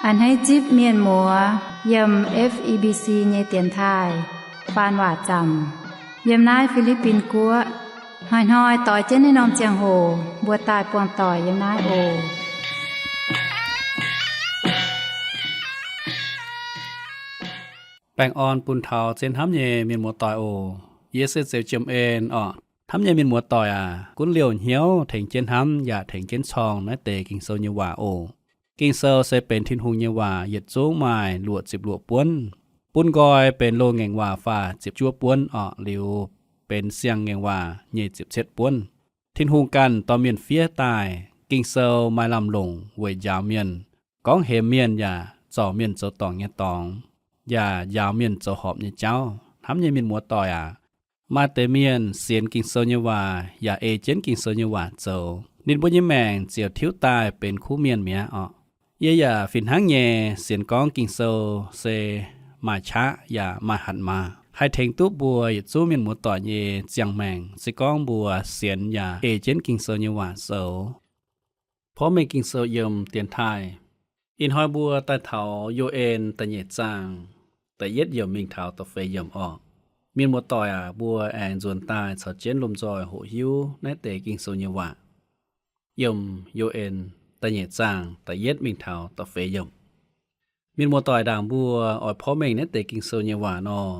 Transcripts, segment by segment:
A'hneiv zipv mienh muoz yiem F E B C nyei dienx taaih faan waac zaamc yiem naaiv Fi^li^bin Guoqv. Hnoi-hnoi doix jienv naaiv norm ziangh hoc mbuo daaih buangh doic yiem naaiv oc. Baengh orn bun taux zien hnamv nyei mienh muoz doic oc. Yie se Zeux Jiem En orqc. Hnamv nyei mienh muoz doic aac, gunv liouh hnyouv tengx jienv hnamv yaac tengx jienv corng naaiv deix Ging-Sou nyei waac oc. Ging-Sou se benx Tin-Hungh nyei waac, yietc zungv maaih luoqc ziepc luoqc buonv. Bun nqoi benx loz-ngaengc waac faah ziepc juov buonv orqc, liuz benx siang-ngaengc waac nyei ziepc cietv buonv. Tin-Hungh ganh dorh mienh fiev daaih. Ging-Sou maaih lamh longc weic njaaux mienh, gorngv hemx mienh yaac zorc mienh zoux dorngc nyei dorngx, yaac njaaux mienh zoux horpc nyei jauv. Hnamv nyei mienh muoz doic aac, maaih deix mienh sienx Ging-Sou nyei waac yaac ei jienv Ging-Sou nyei waac zoux, ninh mbuo nyei maengc ziouc tiuv daaih benx kuv mienh mi'aqv orqc. Yie yaac fih hnangv nyei sienx gorngv Ging-Sou se maaih qaqv yaac maaih hatc maaz, haih tengx duqv mbuo yietc zungv mienh muoz doic nyei ziangh maengc, se gorngv mbuo sienx yaac ei jienv Ging-Sou nyei waac zoux. Porv mengh Ging-Sou yiem dienx taaih. Ih hnoi mbuo daaih taux Yo^en da'nyeic zaang, da'yietv yiemc mingh taux da'feix yiemc orqc. Mienh muoz doic aac, mbuo aengx nzuonx daaih caux jienv lomh nzoih hoqc hiuv naaiv deix Ging-Sou nyei waac. Yiem Yo^en da'nyeic zaang da'yietv mingh taux da'feix yiemc. Mienh muoz doic ndaangc mbuo oix porv mengh naaiv deix Ging-Sou nyei waac nor,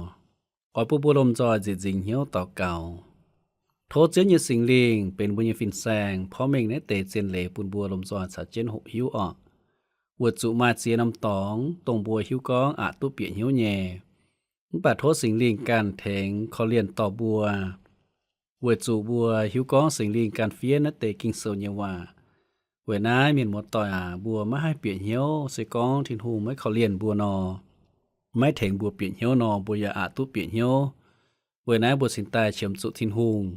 oix bun mbuo lomh nzoih nzieqc nzingc hnyouv daux gaux. Tov Ziouv nyei Singx Lingh benx mbuo nyei fin-saeng porv mengh naaiv deix zien leiz bun mbuo lomh nzoih caux jienv hoqc hiuv orqc. Weic zuqc maaih ziex norm dorngx dongh mbuo hiuv gorngv aqc duqv bieqc hnyouv nyei. Mv baac tov Singx Lingh ganh tengx korv-lienh dorh mbuo, weic zuqc mbuo hiuv gorngv Singx Lingh ganh fiev naaiv deix Ging-Sou nyei waac. Weic naaiv mienh muoz doic aac, mbuo maiv haih bieqc hnyouv se gorngv Tin-Hungh maiv korv-lienh mbuo nor, maiv tengx mbuo bieqc hnyouv nor, mbuo yaac aqc duqv bieqc hnyouv. Weic naaiv mbuo cingx daaih qiemx zuqc Tin-Hungh,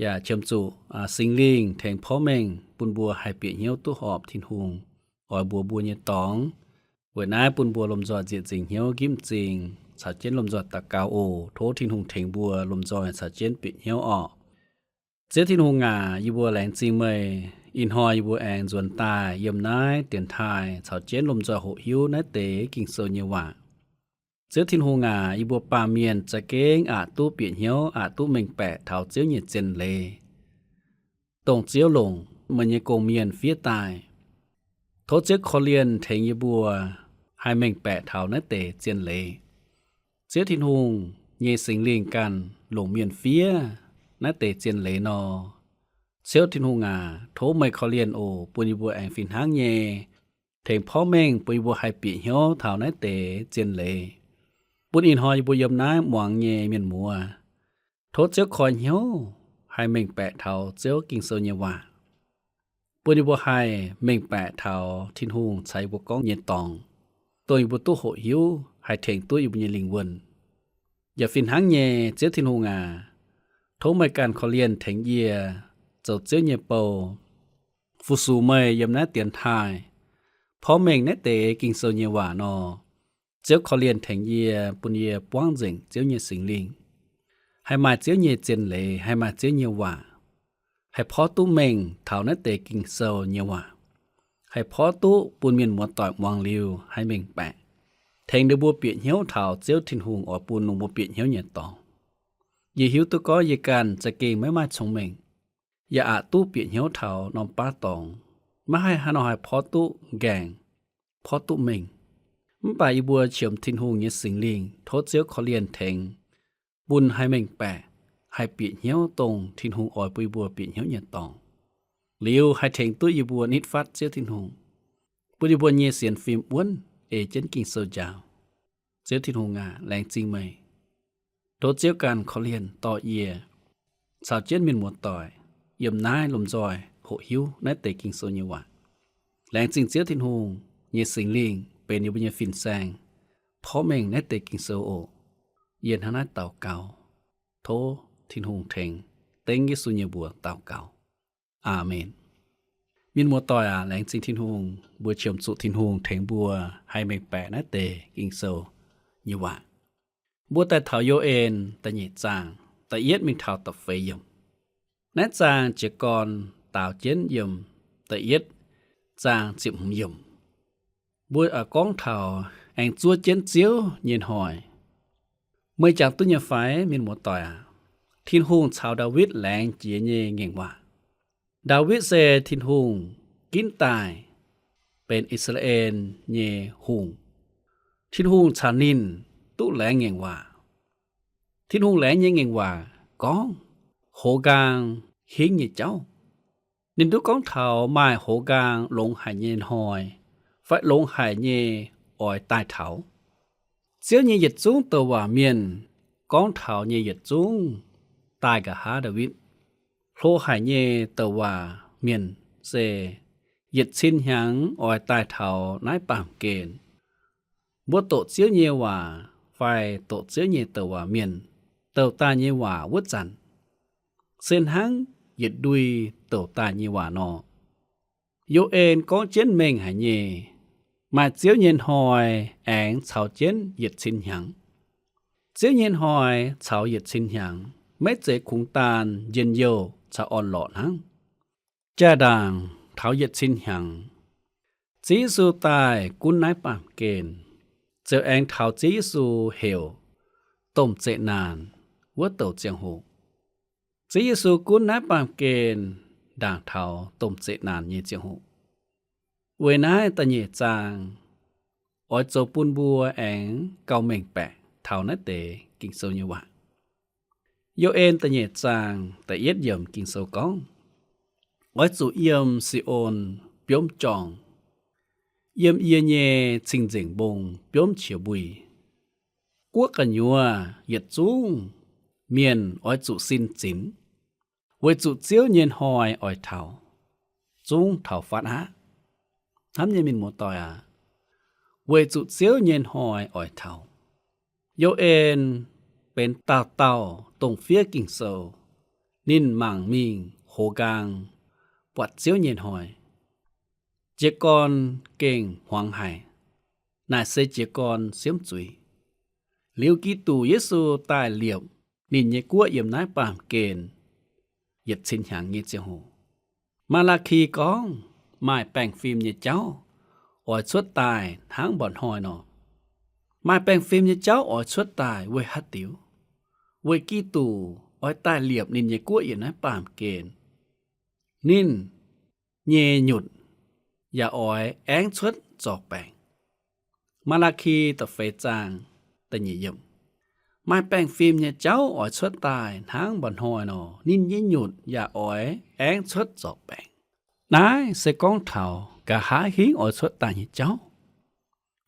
yaac qiemx zuqc Singx Lingh tengx porv mengh bun mbuo haih bieqc hnyouv duqv horpc Tin-Hungh oix mbuox mbuo nyei dorngx. Weic naaiv bun mbuo lomh nzoih nzieqc nzingc hnyouv nqipv m'zing caux jienv lomh nzoih daux gaux oc. Tov Tin-Hungh tengx mbuo lomh nzoih caux jienv bieqc hnyouv orqc. Ziouv Tin-Hungh aac, yie mbuo laengz zingh meih. Ih hnoi yie mbuo aengx nzuonx daaih yiem naaiv dienx taaih caux jienv lomh nzoih hoqc hiuv naaiv deix Ging-Sou nyei waac. Ziouv Tin-Hungh aac, yie mbuo baamh mienh za'gengh aqc duqv bieqc hnyouv, aqc duqv mengh baeqc taux Ziouv nyei zien leiz, dongh Ziouv longc meih nyei gong-mienh fiev daaih. Tov Ziouv korv-lienh tengx yie mbuo haih mengh baeqc taux naaiv deix zien leiz. Ziouv Tin-Hungh nyei Singx Lingh ganh longc mienh fiev naaiv deix zien leiz nor, Ziouv Tin-Hungh aac, tov meih korv-lienh oc, bun yie mbuo aengx fih hnangv nyei tengx porv mengh bun yie mbuo haih bieqc hnyouv taux naaiv deix zien leiz, bun ih hnoi yie mbuo yiem naaiv muangx nyei mienh muoz, tov Ziouv koi hnyouv haih mengh baeqc taux Ziouv Ging-Sou nyei waac, bun yie mbuo haih mengh baeqc taux Tin-Hungh caux yie mbuo gorngv nyei dorngx, dongh yie mbuo duqv hoqc hiuv haih tengx duqv yie mbuo nyei lingh wuonh. Yaac fih hnangv nyei, Ziouv Tin-Hungh aac, tov meih ganh korv-lienh tengx yie zoux Ziouv nyei bou, fu-sux meih yiem naaiv dienx taaih porv mengh naaiv deix Ging-Sou nyei waac nor, Ziouv korv-lienh tengx yie, bun yie buangv nzengc Ziouv nyei Singx Lingh, haih maaih Ziouv nyei zien leiz, haih maaih Ziouv nyei waac, haih porv duqv mengh taux naaiv deix Ging-Sou nyei waac, haih porv duqv bun mienh muoz-doic muangx liuz haih mengh baeqc, tengx ninh mbuo bieqc hnyouv taux Ziouv Tin-Hungh oix bun ninh mbuo bieqc hnyouv nyei dorngx. Yie hiuv duqv gorngv yie ganh za'gengh maiv maaih cong-mengh, yaac aqc duqv bieqc hnyouv taux norm baav dorngx, maiv haih haaix nor haih porv duqv nqaengc, porv duqv mengh. Mv baac yie mbuo qiemx Tin-Hungh nyei Singx Lingh, tov Ziouv korv-lienh tengx, bun haih mengh baeqc, haih bieqc hnyouv dongh Tin-Hungh oix bun yie mbuo bieqc hnyouv nyei dorngx, liuz haih tengx duqv yie mbuo nitv fatv Ziouv Tin-Hungh, bun yie mbuo nyei sienx fim wuonv ei jienv Ging-Sou njaaux. Ziouv Tin-Hungh aac, laengz zingh meih. Tov Ziouv ganh korv-lienh dorh yie caux jienv mienh muoz-doic yiem naaiv lomh nzoih hoqc hiuv naaiv deix Ging-Sou nyei waac. Laengz zingh Ziouv Tin-Hungh nyei Singx Lingh benx yie mbuo nyei fin-saeng porv mengh naaiv deix Ging-Sou oc. Yie hnangv naaiv daux gaux, tov Tin-Hungh tengx, dengv Yesu nyei mbuox daux gaux. Aamen. Mienh muoz-doic aac, laengz zingh Tin-Hungh, mbuo qiemx zuqc Tin-Hungh tengx mbuo haih mengh baeqc naaiv deix Ging-Sou nyei waac. Mbuo daaih taux Yo^en da'nyeic zaang, da'yietv mingh taux da'feix yiemc. Naaiv zaang jiez gorn daaux jienv yiem da'yietv zaang ziepc hmz yiemc. mbuo gorngv taux aengx zuov jienv Ziouv nyei hnoi. Meih jangx duqv nyei fai, mienh muoz-doic aac? Tin-Hungh caux Ndaawitv laengz jiex nyei ngaengc waac. Ndaawitv se Tin-Hungh ginv daaih benx I^saa^laa^en nyei hungh. Tin-Hungh caux ninh duqv laengz ngaengc waac. Tin-Hungh laengz nyei ngaengc waac gorngv hoz nqaang hingv nyei jauv. Ninh duqv gorngv taux maaih hoz nqaang longx haic nyei hnoi fai longx haic nyei oix daaih taux. Ziouv nyei yietc zungv douc waac mienh, gorngv taux nyei yietc zungv daaih nqa'haav Ndaawitv. Hlo haic nyei douc waac mienh se yietc cin hnyangx oix daaih taux naaiv baamh gen. Mbuo doqc Ziouv nyei waac fai doqc Ziouv nyei douc waac mienh douc daaih nyei waac wuov zanc, se hnangv yietc ndui douc daaih nyei waac nor. Yo^en gorngv jienv mengh haic nyei, maaih Ziouv nyei hnoi aengx caux jienv yietc cin hnyangx. Ziouv nyei hnoi caux yietc cin hnyangx maiv zeiz kungx daan njien-youh caux orn-lorqc hnangv. Jaa-ndaangc taux yietc cin hnyangx, Ziouv Yesu daaih gunv naaiv baamh gen, ziouc aengx taux Ziouv Yesu heuc domh zeqc naanc wuov douc ziangh hoc. Ziouv Yesu gunv naaiv baamh gen ndaangc taux domh zeqc naanc nyei ziangh hoc. Weic naaiv da'nyeic zaang oix zoux bun mbuo aengx gauh mengh baeqc taux naaiv deix Ging-Sou nyei waac. Yo^en da'nyeic zaang da'yietv yiemc Ging-Sou gorngv, oix zuqc yiem Si^on biomv jorngh, yiem yie nyei cing-nzengc mbong biomv qiex mbui. Guoqv gu'nyuoz yietc zungv mienh oix zuqc sin zinx, weic zuqc Ziouv nyei hnoi oix taux, zungv taux fatv aqv. Hnamv nyei mienh muoz-doic aac, weic zuqc Ziouv nyei hnoi oix taux. Yo^en benx dauh dauh dongh fiev Ging-Sou, ninh mangc mingh hoz nqaang buatc Ziouv nyei hnoi. Jiez gorn gengh hmuangx haic, naaic se jiez gorn siemv zuiz. Liuz Giduc Yesu daaih liepc ninh nyei guoqv yiem naaiv baamh gen yietc cin hnyangx nyei ziangh hoc, Maa^laa^ki gorngv maaih baengh fim nyei jauv oix cuotv daaih hnangv mba'hnoi nor. Maaih baengh fim nyei jauv oix cuotv daaih weic haaix diuc? Weic Giduc oix daaih liepc ninh nyei guoqv yiem naaiv baamh gen. Ninh nyei nyutc yaac oix aengv cuotv zorc baengc. Maa^laa^ki da'feix zaang da'nyeic yiemc. Maaih baengh fim nyei jauv oix cuotv daaih hnangv mba'hnoi nor, ninh nyei nyutc yaac oix aengv cuotv zorc baengc. Naaiv se gorngv taux nqa'haav hingv oix cuotv daaih nyei jauv.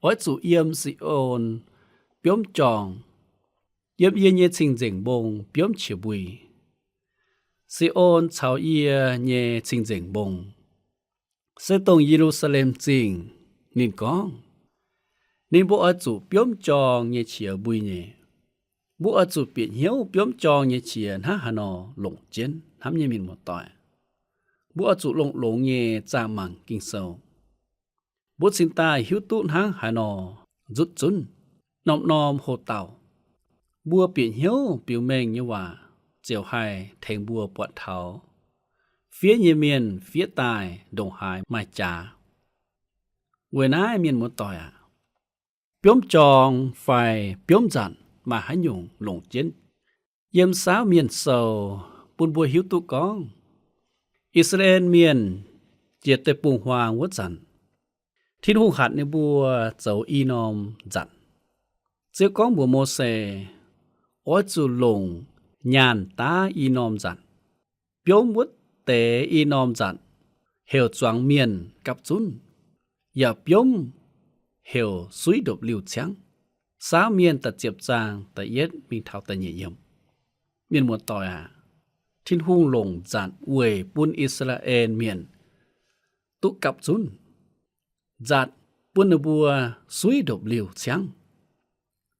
Oix zuqc yiem Si^on biomv jorngh, yiem yie nyei cing-nzengc mbong biomv qiex mbui. Si^on caux yie nyei cing-nzengc mbong se dongh Ye^lu^saa^lem Zingh. Ninh gorngv, ninh mbuo oix zuqc biomv jorngh nyei qiex mbui nyei. Mbuo oix zuqc bieqc hnyouv biomv jorngh nyei qiex hnangv haaix nor longc jienv. Hnamv nyei mienh muoz-doic, mbuo oix zuqc longx-longx nyei zaah mangc Ging-Sou, mbuo cingx daaih hiuv duqv hnangv haaix nor nzutv zunv norm-norm hoc-dauh. Mbuo bieqc hnyouv biux mengh nyei waac ziouc haih tengx mbuo buatc taux fiev nyei mienh fiev daaih ndongc haaix maaih jaax. Weic naaiv mienh muoz-doic aac, biomv jorngh fai biomv nzatc maaih haaix nyungc longc jienv? Yiem Saauv Mienh Sou bun mbuo hiuv duqv gorngv, I^saa^laa^en Mienh jiex deic-bung-huaang wuov zanc, Tin-Hungh hatc ninh mbuo zoux i norm nzatc. Ziouv gorngv mbuox Mose, oix zuqc longc nyaanh daav i norm nzatc. Biomv wuov deix i norm nzatc heuc zuangx mienh gapv zunv, yaac biomv heuc suiv ndopv-liuh ciangv. Saauv Mienh da'ziepc zaang da'yietv mingh taux da'nyeic yiemc. Mienh muoz-doic aac, Tin-Hungh longc nzatc weic bun I^saa^laa^en Mienh duqv gapv zunv. Nzatc bun ninh mbuo suiv ndopv-liuh ciangv.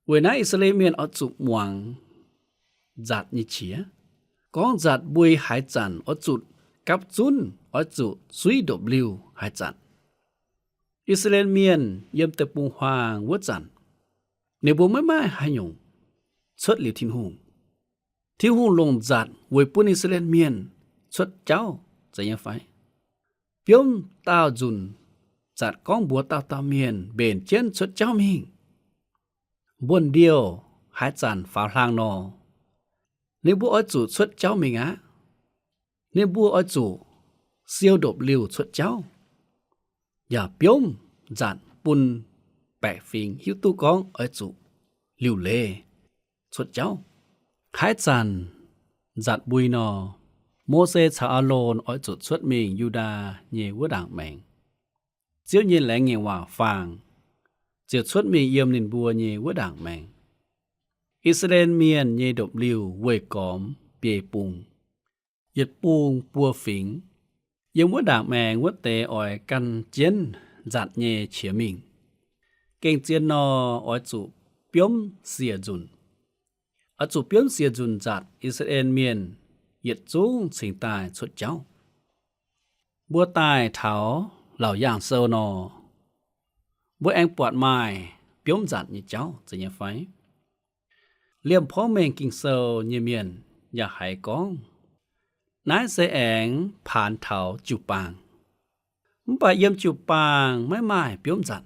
Weic naaiv I^saa^laa^en Mienh oix zuqc muangx nzatc nyei qiex. Gorngv nzatc mbui haaix zanc oix zuqc gapv zunv, oix zuqc suiv ndopv-liuh haaix zanc. I^saa^laa^en Mienh yiem deic-bung-huaang wuov zanc, ninh mbuo maiv maaih haaix nyungc cuotv liuz Tin-Hungh. Tin-Hungh longc nzatc weic bun I^saa^laa^en Mienh cuotv jauv, zeiz nyei fai? Biomv daauh nzunc zanc gorngv mbuox dauh dauh mienh mbenc jienv cuotv jauv mingh. Mbuo ndiouh haaix zanc faaux hlaang nor, ninh mbuo oix zuqc cuotv jauv mingh aqv. Ninh mbuo oix zuqc siou ndopv-liuh cuotv jauv, yaac biomv nzatc bun baeqc fingx hiuv duqv gorngv oix zuqc liuc leiz cuotv jauv. Haaix zanc nzatc mbui nor, Mose caux Aalon oix zuqc cuotv mingh Yu^ndaa nyei wuov ndaangc maengx. Ziouv nyei laengz ngaengc waac faang ziouc cuotv mingh yiem ninh mbuo nyei wuov ndaangc maengx. I^saa^laa^en Mienh nyei ndopv-liuh weih gormx biei bung, yietc bung buo fingx. Yiem wuov ndaangc maengx wuov deix oix gan jienv nzatc nyei qiex mingh. Gengh zien nor, oix zuqc biomv siec nzunc. Oix zuqc biomv siec nzunc nzatc, I^saa^laa^en Mienh yietc zungv cingx daaih cuotv jauv. Mbuo daaih taux Laauc Yaangh Sou nor, mbuo aengx buatc maaih biomv nzatc nyei jauv, zeiz nyei fai? Liemh porv mengh Ging-Sou nyei mienh yaac haiz gorngv, naaiv se aengx paanx taux jiu-baang. Mv baac yiem jiu-baang maiv maaih biomv nzatc.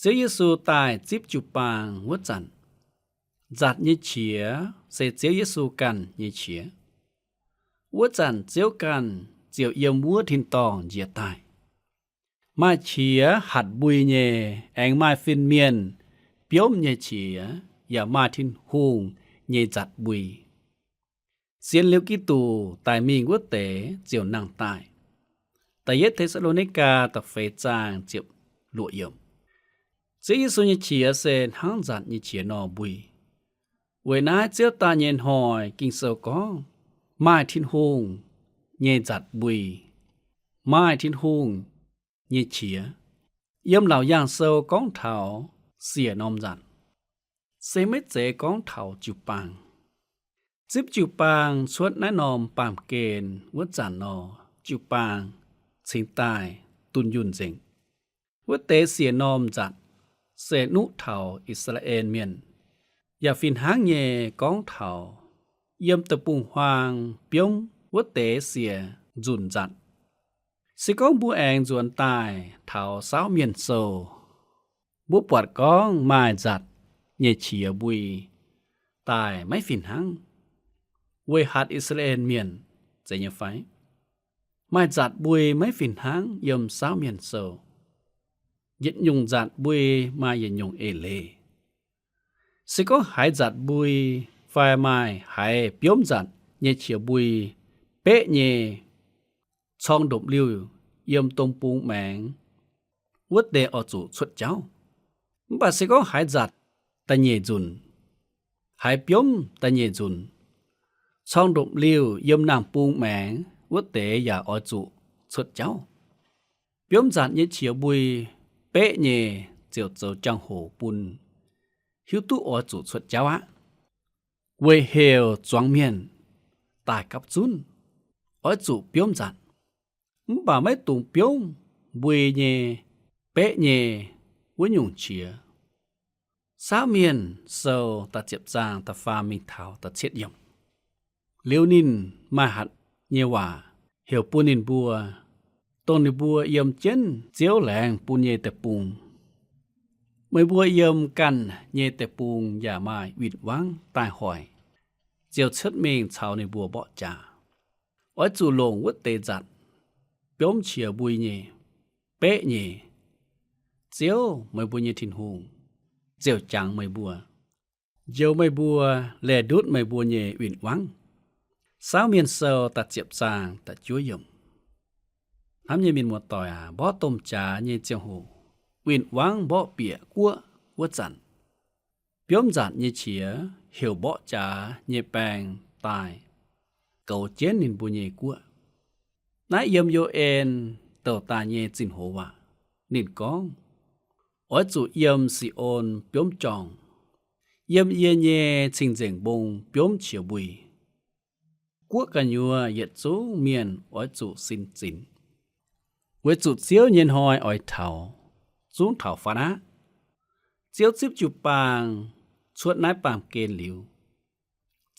Ziouv Yesu daaih zipv jiu-baang wuov zanc, nzatc nyei qiex se Ziouv Yesu ganh nyei qiex. Wuov zanc Ziouv ganh ziouc yiem wuov tin-dorngh njiec daaih. Maaih qiex hatc mbui nyei, aengx maaih fin-mienh biomv nyei qiex, yaac maaih Tin-Hungh nyei nzatc mbui. Sienx liuz Giduc daic mingh wuov deix ziouc nangh daaih. Da'yietv Te^saa^lo^ni^gaa da'feix zaang ziepc luoqc yiemc. Ziouv Yesu nyei qiex se hnangv nzatc nyei qiex nor mbui. Weic naaiv Ziouv daaih nyei hnoi Ging-Sou gorngv, maaih Tin-Hungh nyei nzatc mbui, maaih Tin-Hungh nyei qiex. Yiem Laauc Yaangh Sou gorngv taux siec norm nzatc, se maiv zeiz gorngv taux jiu-baang. Zipv jiu-baang cuotv naaiv norm baamh gen wuov zanc nor, jiu-baang cingx daaih dunh yunh nzengc. Wuov deix siec norm nzatc se nuqv taux I^saa^laa^en Mienh, yaac fih hnangv nyei gorngv taux yiem deic-bung-huaang biomv wuov deix siec nzunc nzatc. Se gorngv mbuo aengx nzuonx daaih taux Saauv Mienh Sou, mbuo buatc gorngv maaih nzatc nyei qiex mbui daaih maiv fih hnangv, weic hatc I^saa^laa^en Mienh, zeiz nyei fai? Maaih nzatc mbui maiv fih hnangv yiem Saauv Mienh Sou. Yietc nyungc nzatc mbui maaih yietc nyungc eix leiz. Se gorngv haiz nzatc mbui fai maaih haiz biomv nzatc nyei qiex mbui beqv nyei corng ndopv-liuh yiem domh bung maengx, wuov deix oix zuqc cuotv jauv. Mv baac se gorngv haiz nzatc da'nyeic nzunc, haiz biomv da'nyeic nzunc, corng ndopv-liuh yiem naamh bung maengx, wuov deix yaac oix zuqc cuotv jauv. Biomv nzatc nyei qiex mbui beqv nyei ziouc zoux jangx-hoc bun hiuv duqv oix zuqc cuotv jauv aqv. Weic heuc zuangx mienh daaih gapv zunv, oix zuqc biomv nzatc. Mv baac maiv dungx biomv mbui nyei, beqv nyei wuov nyungc qiex. Saauv Mienh Sou da'ziepc zaang da'faam mingh taux da'cietv yiemc. Liuz ninh maaih hatc nyei waac heuc bun ninh mbuo, dongh ninh mbuo yiem jienv Ziouv laengz bun nyei deic-bung. Meih mbuo yiem ganh nyei deic-bung yaac maaih win-wangv daaih hoic, ziouc cuotv mingh caux ninh mbuo mborqv jaax. Oix zuqc longc wuov deix nzatc, biomv qiex mbui nyei, beqv nyei. Ziouv, meih mbuo nyei Tin-Hungh, ziouc jangx meih mbuo, njoux meih mbuo, laeh ndutv meih mbuo nyei win-wangv. Saauv Mienh Sou da'ziepc zaang da'juov yiemc. Hnamv nyei mienh muoz-doic aac, mborqv domh jaax nyei ziangh hoc, win-wangv mborqv bieqc guoqv wuov zanc, biomv nzatc nyei qiex heuc mborqv jaax nyei baeng daaih goux jienv ninh mbuo nyei guoqv. Naaiv yiem Yo^en douc daaih nyei zinh hoz waac. Ninh gorngv, oix zuqc yiem Si^on biomv jorngh, yiem yie nyei cing-nzengc mbong biomv qiex mbui. Guoqv gu'nyuoz yietc zungv mienh oix zuqc sin zinx, weic zuqc Ziouv nyei hnoi oix taux, zungv taux fatv aqv. Ziouv zipv jiu-baang cuotv naaiv baamh gen liuz,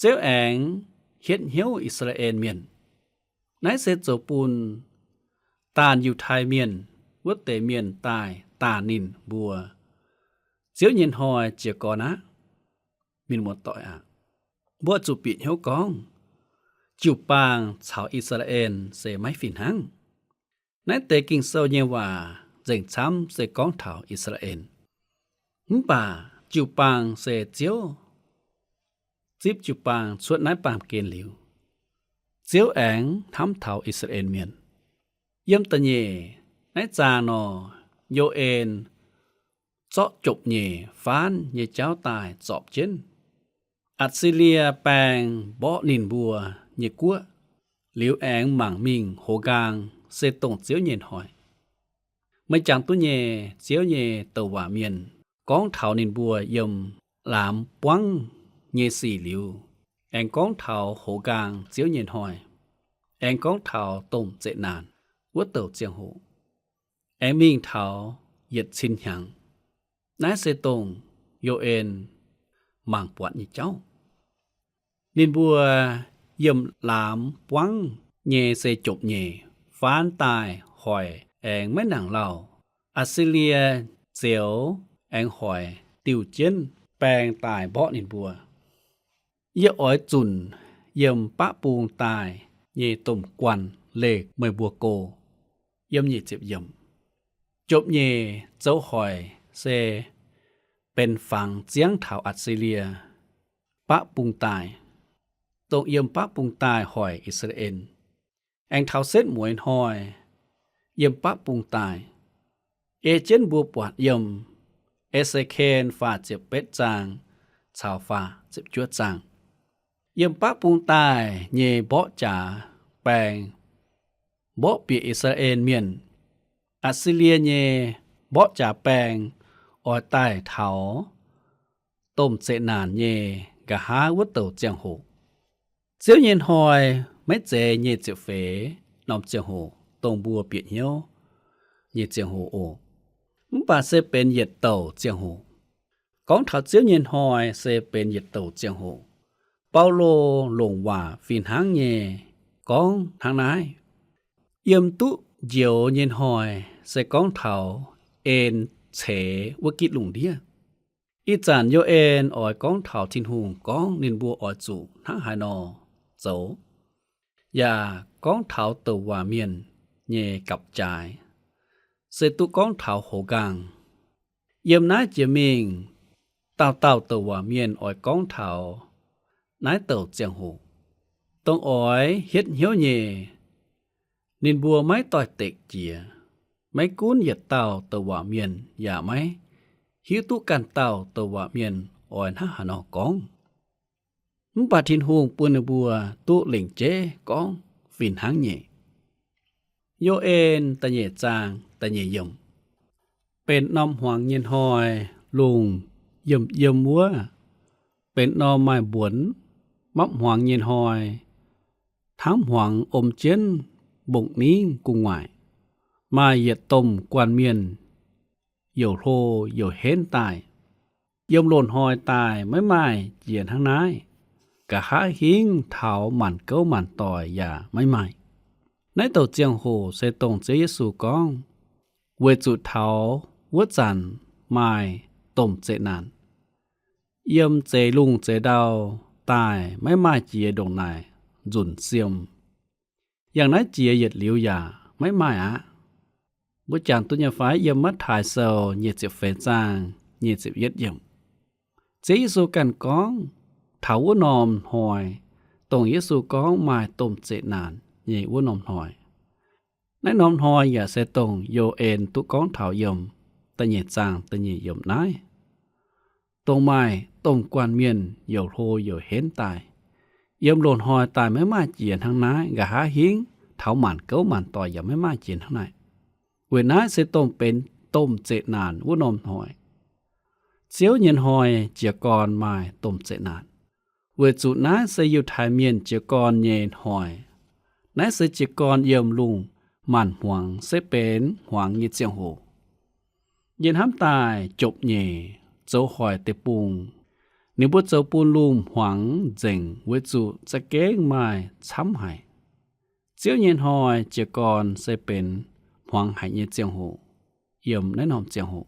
Ziouv aengx hietv hnyouv I^saa^laa^en Mienh. Naaiv se zoux bun daanh Yiutai Mienh wuov deix mienh daaih daanh ninh mbuo. Ziouv nyei hnoi jiez gorn aqv. Mienh muoz-doic aac, mbuo zuqc bieqc hnyouv gorngv, jiu-baang caux I^saa^laa^en se maiv fih hnangv. Naaiv deix Ging-Sou nyei waac nzengc camv se gorngv taux I^saa^laa^en. Mv baac jiu-baang se Ziouv zipv jiu-baang cuotv naaiv baamh gen liuz, Ziouv aengx hnamv taux I^saa^laa^en Mienh. Yiem da'nyeic naaiv zaang nor, Yo^en zorqv jopv-nyeic faanv nyei jauv daaih zorpc jienv. Atc^si^lie Baeng mborqv ninh mbuo nyei guoqv, liuz aengx mangc mingh hoz nqaang, se dongh Ziouv nyei hnoi. Meih jangx duqv nyei, Ziouv nyei douc waac mienh gorngv taux ninh mbuo yiem laamz buangv nyei sic liuz, aengx gorngv taux hoz nqaang Ziouv nyei hnoi, aengx gorngv taux domh zeqc naanc wuov douc ziangh hoc, aengx mingh taux yietc cin hnyangx. Naaiv se dongh Yo^en mangc buatc nyei jauv. Ninh mbuo yiem laamz buangv nyei se jopv-nyeic faanv daaih hoic aengx maiv nangc lauh. Atc^si^lie Zioux aengx hoic diuh jienv baeng daaih mborqv ninh mbuo. Yie oix zunc yiem baqv bung daaih nyei domh guanh leih meih mbuo go. Yiem nyic ziepc yiemc. Jopv-nyeic zoux hoic se benx fangx ziangv taux Atc^si^lie baqv bung daaih, dongh yiem baqv bung daaih hoic I^saa^laa^en. Aengx taux setv mueiz hnoi yiem baqv bung daaih, ei jienv mbuo buatc yiem E^se^ken faah ziepc betv zaang caux faah ziepc juov zaang. Yiem baqv bung daaih nyei mborqv jaax baeng mborqv bieqc I^saa^laa^en Mienh. Atc^si^lie nyei mborqv jaax baeng oix daaih taux domh zeqc naanc nyei nqa'haav wuov douc ziangh hoc. Ziouv nyei hnoi maiv zeiz nyic ziepc feix norm ziangh hoc dongh mbuo bieqc hnyouv nyei ziangh hoc oc. Mv baac se benx yietc douc ziangh hoc. Gorngv taux Ziouv nyei hnoi se benx yietc douc ziangh hoc. Baulo longc waac fih hnangv nyei gorngv hnangv naaiv. Yiem duqv njoux nyei hnoi se gorngv taux en ceix wuov gitv lungh ndiev. Ih zanc Yo^en oix gorngv taux Tin-Hungh gorngv ninh mbuo oix zuqc hnangv haaix nor zoux, yaac gorngv taux douc waac mienh nyei gapv-jaaix, se duqv gorngv taux hoz nqaang. Yiem naaiv jiex mingh, dauh dauh douc waac mienh oix gorngv taux naaiv douc ziangh hoc, dongh oix hietv hnyouv nyei. Ninh mbuo maiv doix-dekc jiex. Maiv gunv yietc dauh douc waac mienh yaac maiv hiuv duqv ganh dauh douc waac mienh oix hnangv haaix nor gorngv. Mv baac Tin-Hungh bun ninh mbuo duqv lengc jeiv gorngv fih hnangv nyei. Yo^en da'nyeic zaang da'nyeic yiemc. Benx norm hmuangx nyei hnoi, lungh yiemh yiem wuov, benx norm maaih mbuonx mapv hmuangx nyei hnoi. Hnamv hmuangx om jienv mbong-ningv gu'nguaaic, maaih yietc domh guanh mienh youc hlo youc henv daaih. Yiem loz-hnoi daaih maiv maaih jiex hnangv naaiv. Nqa'haav hingv taux maanc gouv maanc doic yaac maiv maaih. Naaiv douc ziangh hoc se dongh Ziouv Yesu gorngv, weic zuqc taux wuov zanc maaih domh zeqc naanc. Yiem zeix lungh zeix ndau daaih maiv maaih jiex ndongc naaic nzunc siem. Yangh naaiv jiex yietc liuz yaac maiv maaih aqv. Mbuo jangx duqv nyei fai? Yiem Matv^taai Sou nyic ziepc feix zaang nyic ziepc yietv yiemc. Ziouv Yesu ganh gorngv taux wuov norm hnoi, dongh Yesu gorngv maaih domh zeqc naanc nyei wuov norm hnoi. Naaiv norm hnoi yaac se dongh Yo^en duqv gorngv taux yiem da'nyeic zaang da'nyeic yiemc naaiv, dongh maaih domh guanh mienh youc hlo youc henv daaih. Yiem loz-hnoi daaih maiv maaih jiex hnangv naaiv. Nqa'haav hingv taux maanc gouv maanc doic yaac maiv maaih jiex hnangv naaiv. Weic naaiv se dongh benx domh zeqc naanc wuov norm hnoi. Ziouv nyei hnoi jiez gorn maaih domh zeqc naanc, weic zuqc naaiv se Yiutai Mienh jiez gorn nyei hnoi. Naaiv se jiez gorn yiem lungh maanc hmuangx setv benx hmuangx nyei ziangh hoc. Yie hnamv daaih jopv-nyeic zoux hoic deic-bung. Ninh mbuo zoux bun lungh hmuangx nzengc weic zuqc za'gengh maaih camv haic. Ziouv nyei hnoi jiez gorn se benx hmuangx haic nyei ziangh hoc. yiem naaiv norm ziangh hoc.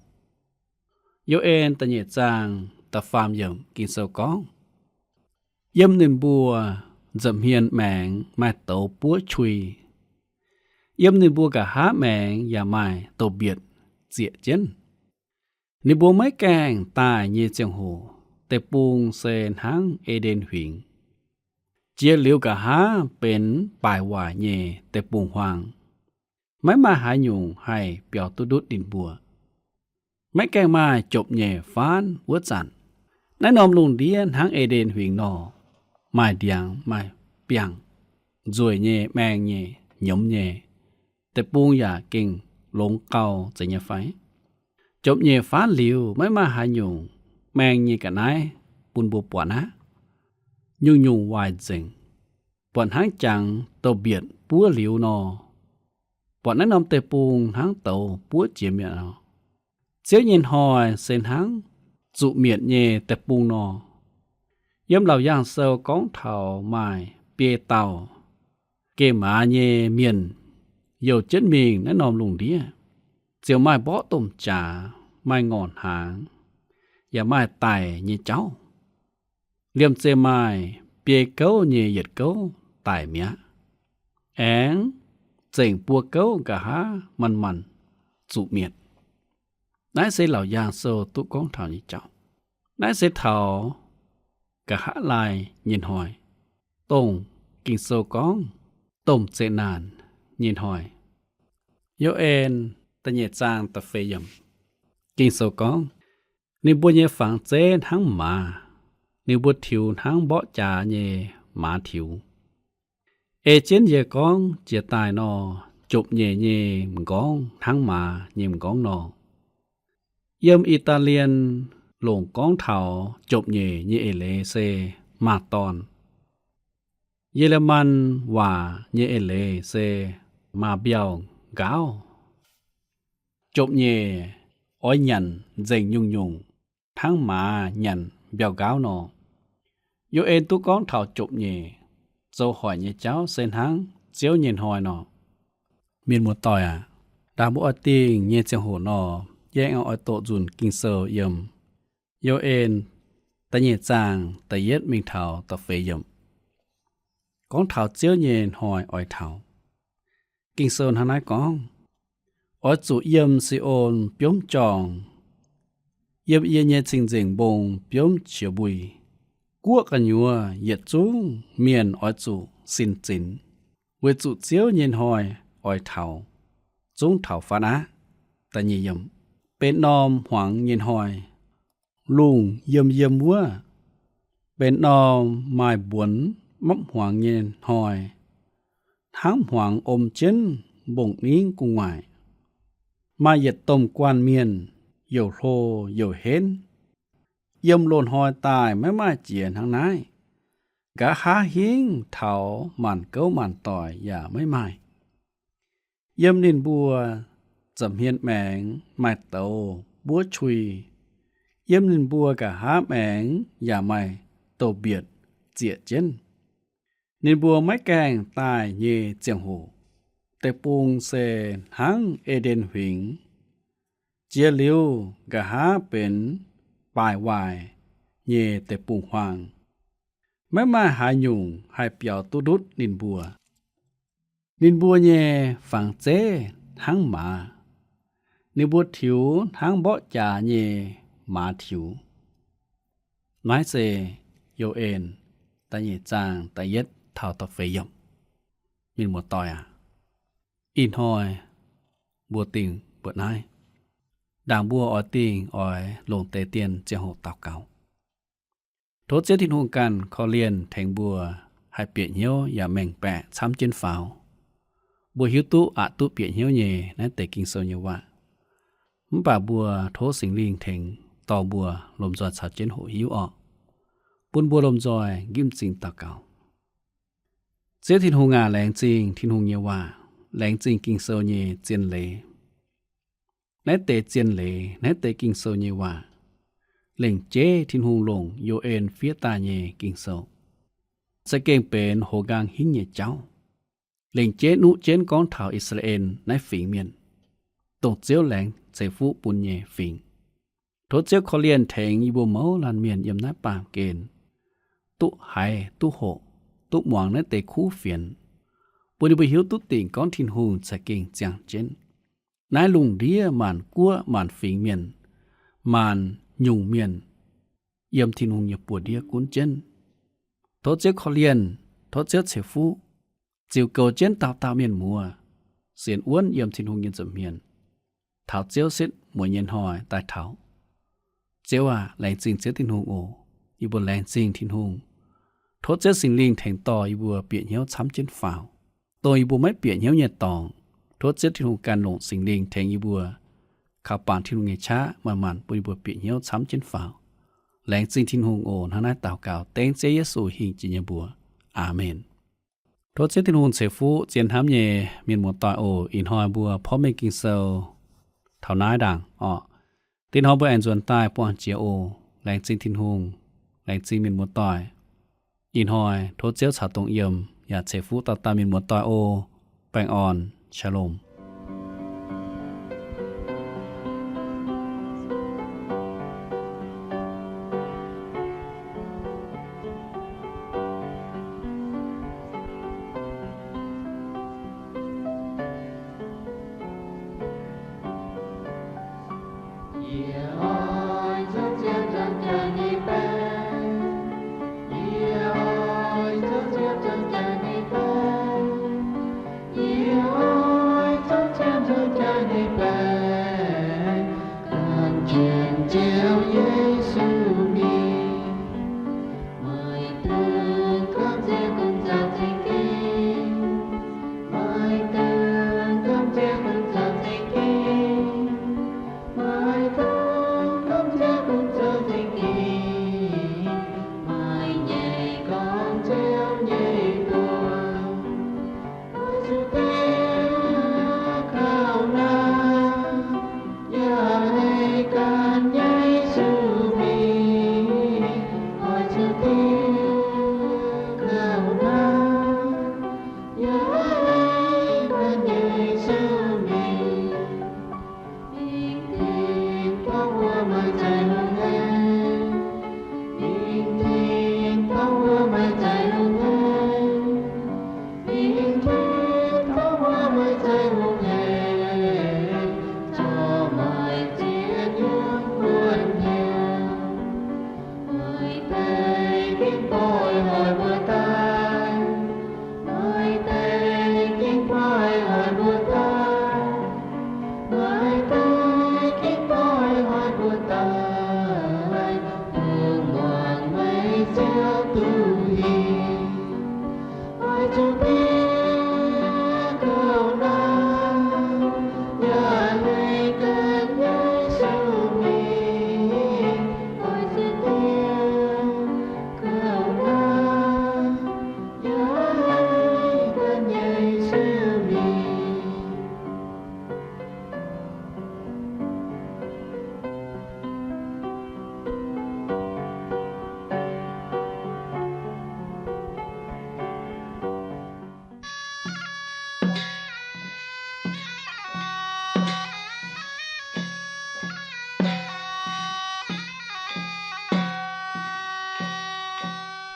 Yo^en da'nyeic zaang da'faam yiemc Ging-Sou gorngv, yiem ninh mbuo nza'hmien maengx maaih douz buov qui, yiem ninh mbuo nqa'haav maengx yaac maaih douz-mbietc zieqc jienv. Ninh mbuo maiv gaengh daaih nyei ziangh hoc, deic-bung se hnangv E^nden Huingx. Jiex liuz nqa'haav benx baaic waaic nyei deic-bung-huaang. Maiv maaih haaix nyungc haih biaux duqv ndutv ninh mbuo. Maiv gaengh maaih jopv-nyeic faanv wuov zanc. Naaiv norm lungh ndiev hnangv E^nden Huingx nor, maaih ndiangx maaih biangh, nzueic nyei, maeng nyei, nyiemz nyei, deic-bung yaac gengh longx gau zeiz nyei fai? Jopv-nyeic faanv liuz, maiv maaih haaix nyungc maeng nyei ga'naaiv bun mbuo buatc aqv. Nyungc-nyungc waaic nzengc, buatc hnangv jangx douz-mbietc buov liuz nor, buatc naaiv norm deic-bung hnangv douz buov jiex mi'aqv nor. Ziouv nyei hnoi se hnangv zuqc mietc nyei deic-bung nor. Yiem Laauc Yaangh Sou gorngv taux maaih biei dauh geh maaz nyei mienh youh jienv mingh naaiv norm lungh ndiev, ziouc maaih mborqv domh jaax, maaih ngorc hnaangx, yaac maaih daic nyei jauv. Liemh zeih maaih biei gouv nyei yietc gouv daic mi'aqv. Aengx zengc buo gouv nqa'haav manc-manc zuqc mietc. Naaiv se Laauc Yaangh Sou duqv gorngv taux nyei jauv. Naaiv se taux nqa'haav laai nyei hnoi, dongh Ging-Sou gorngv domh zeqc naanc nyei hnoi. Yo^en da'nyeic zaang da'feix yiemc, Ging-Sou gorngv, ninh mbuo nyei fangx zeiv hnangv maaz, ninh mbuo tiux hnangv mborqv jaax nyei maaz tiux. Ei jienv yie gorngv jiex daaih nor, jopv-nyeic nyei m'nqorngv hnangv maaz nyei m'nqorngv nor. Yiem I^daa^lien longc gorngv taux jopv-nyeic nyei eix leiz se maaz-dorn. Ye^le^man waac nyei eix leiz se maaz mbiauh nqaauv. Jopv-nyeic oix nyanc nzengc nyungc-nyungc hnangv maaz nyanc mbiauh nqaauv nor. Yo^en duqv gorngv taux jopv-nyeic zoux hoic nyei jauv se hnangv Ziouv nyei hnoi nor. Mienh muoz-doic aac, ndaangc mbuo oix dingh nyei ziangh hoc nor, yie aengx oix doqc nzunc Ging-Sou yiem Yo^en da'nyeic zaang da'yietv mingh taux da'feix yiemc, gorngv taux Ziouv nyei hnoi oix taux. Ging-Sou hnangv naaiv gorngv, oix zuqc yiem Si^on biomv jorngh, yiem yie nyei cing-nzengc mbong biomv qiex mbui. Guoqv gu'nyuoz yietc zungv mienh oix zuqc sin zinx, weic zuqc Ziouv nyei hnoi oix taux, zungv taux fatv aqv. Benx norm hmuangx nyei hnoi, lungh yiem yiem wuov, benx norm maaih mbuonx mapv hmuangx nyei hnoi, hnangv hmuangx om jienv mbong-ningv gu'nguaaic. Maaih yietc domh guanh mienh, youc hlo youc henv. Yiem loz-hnoi daaih maiv maaih jiex hnangv naaiv. Nqa'haav hingv taux maanc gouv maanc doic yaac maiv maaih. Yiem ninh mbuo nza'hmien maengx maaih douz buov qui, yiem ninh mbuo nqa'haav maengx yaac maaih douz-mbietc zieqc jienv. Ninh mbuo maiv gaengh daaih nyei ziangh hoc, deic-bung se hnangv E^nden Huingx. Jiex liuz nqa'haav benx baaic waaic nyei deic-bung-huaang. Maiv maaih haaix nyungc haih biaux duqv ndutv ninh mbuo. Ninh mbuo nyei fangx zeiv hnangv maaz. Ninh mbuo tiux hnangv mborqv jaax nyei maaz tiux. Naaiv se Yo^en da'nyeic zaang da'yietv taux da'feix yiemc. Mienh muoz-doic aac, ih hnoi mbuo dingh mbuoqc naaiv. Ndaangc mbuo oix dingh oix longc deix dien ziangh hoc daux gaux. Tov Ziouv Tin-Hungh ganh korv-lienh tengx mbuo haih bieqc hnyouv yaac mengh baeqc camv jienv faaux. Mbuo hiuv duqv aqc duqv bieqc hnyouv nyei naaiv deix Ging-Sou nyei waac. Mv baac mbuo tov Singx Lingh tengx dorh mbuo lomh nzoih caux jienv hoqc hiuv orqc. Bun mbuo lomh nzoih nqipv m'zing daux gaux. Ziouv Tin-Hungh aac, laengz zingh Tin-Hungh nyei waac, laengz zingh Ging-Sou nyei zien leiz. Naaiv deix zien leiz, naaiv deix Ging-Sou nyei waac, lengc jeiv Tin-Hungh longc Yo^en fiev daaih nyei Ging-Sou, za'gengh benx hoz nqaang hingv nyei jauv. Lengc jeiv nuqv jienv gorngv taux I^saa^laa^en naaiv fingx mienh, dongh Ziouv laengz ceix fuqv bun nyei fingx. Tov Ziouv korv-lienh tengx yie mbuo mouz laanh mienh yiem naaiv baamh gen duqv haiz, duqv hoqc, duqv muangx naaiv deix kuv fienx, bun yie mbuo hiuv duqv dingc gorngv Tin-Hungh za'gengh ziangh jienv. Naaiv lungh ndiev maanc guoqv maanc fingx mienh, maanc nyungc mienh yiem Tin-Hungh nyei buoz-ndiev gunv jienv. Tov Ziouv korv-lienh, tov Ziouv ceix fuqv, ziux goux jienv dauh dauh mienh muoz, sienx wuonv yiem Tin-Hungh nyei nza'hmien, taux Ziouv setv mueiz nyei hnoi daaih taux. Ziouv aac, laengz zingh Ziouv Tin-Hungh oc. Yie mbuo laengz zingh Tin-Hungh. Tov Ziouv Singx Lingh tengx dorh yie mbuo bieqc hnyouv camv jienv faaux. Dongh yie mbuo maiv bieqc hnyouv nyei dorngx, tov Ziouv Tin-Hungh gan longc Singx Lingh tengx yie mbuo kaux bangc Tin-Hungh nyei qaqv manc-manc bun yie mbuo bieqc hnyouv camv jienv faaux. Laengz zingh Tin-Hungh oc. Hnangv naaiv daux gaux dengv Ziouv Yesu hingh jiex nyei mbuox. Aamen. Tov Ziouv Tin-Hungh ceix fuqv zien hnamv nyei mienh muoz-doic oc. Ih hnoi mbuo porv mengh Ging-Sou taux naaiv ndaangc orqc. Dinh hnoi mbuo aengx nzuonx daaih buangh jiex oc. Laengz zingh Tin-Hungh, laengz zingh mienh muoz-doic. Ih hnoi tov Ziouv caux dongh yiem yaac ceix fuqv dauh dauh mienh muoz-doic oc. Baengh orn, Shalom.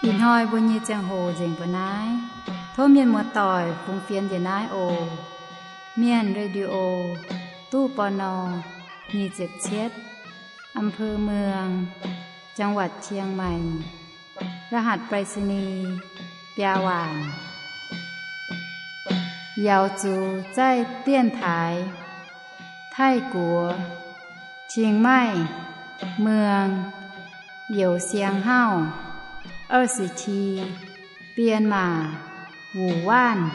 Ih hnoi mbuo nyei ziangh hoc nzengc mbuo naaiv. Tov mienh muoz-doic fungx fienx njiec naaiv oc. Mienh Radio, ตู้ ปณ. nyic ziepc cietv, อำเภอเมือง จังหวัดเชียงใหม่ รหัสไปรษณีย์ biaa waanc. Yaux zuqc zaih dienx taaix Taiv-Guoqv, Chiang Mai, Muang, Youz Siang Hauv, 二十七, Bienh Maac, Wuc Waanv.